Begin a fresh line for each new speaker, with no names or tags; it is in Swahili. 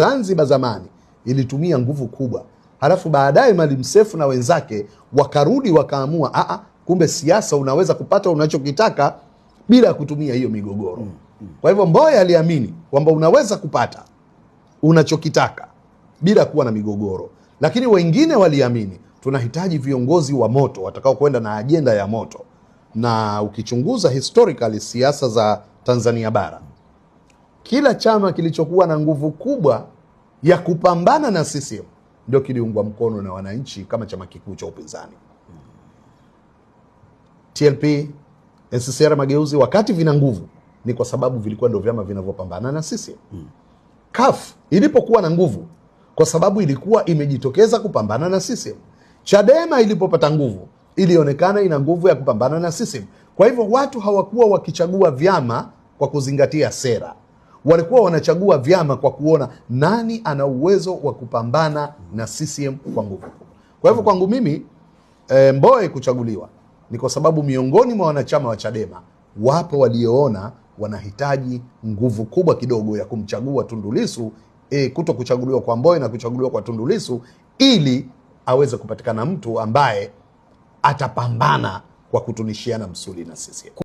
Zanzibar zamani ilitumia nguvu kubwa, halafu baadaye Maalim Seif na wenzake wakarudi wakaamua, aa, kumbe siasa unaweza kupata unachokitaka bila kutumia hiyo migogoro. Kwa hivyo Mbowe aliamini kwamba unaweza kupata unachokitaka bila kuwa na migogoro, lakini wengine waliamini tunahitaji viongozi wa moto watakao kwenda na ajenda ya moto. Na ukichunguza historically siasa za Tanzania bara, kila chama kilichokuwa na nguvu kubwa ya kupambana na CCM ndio kiliungwa mkono na wananchi kama chama kikuu cha upinzani. TLP, NCCR Mageuzi, wakati vina nguvu ni kwa sababu vilikuwa ndio vyama vinavyopambana na CCM. CUF ilipokuwa na nguvu kwa sababu ilikuwa imejitokeza kupambana na CCM. Chadema ilipopata nguvu ilionekana ina nguvu ya kupambana na CCM. Kwa hivyo watu hawakuwa wakichagua vyama kwa kuzingatia sera, walikuwa wanachagua vyama kwa kuona nani ana uwezo wa kupambana na CCM kwa nguvu kubwa. Kwa hivyo kwangu mimi Mbowe kuchaguliwa ni kwa sababu miongoni mwa wanachama wa Chadema wapo walioona wanahitaji nguvu kubwa kidogo ya kumchagua Tundu Lissu, kuto kuchaguliwa kwa Mbowe na kuchaguliwa kwa Tundu Lissu ili aweze kupatikana mtu ambaye atapambana kwa kutunishiana msuli na CCM.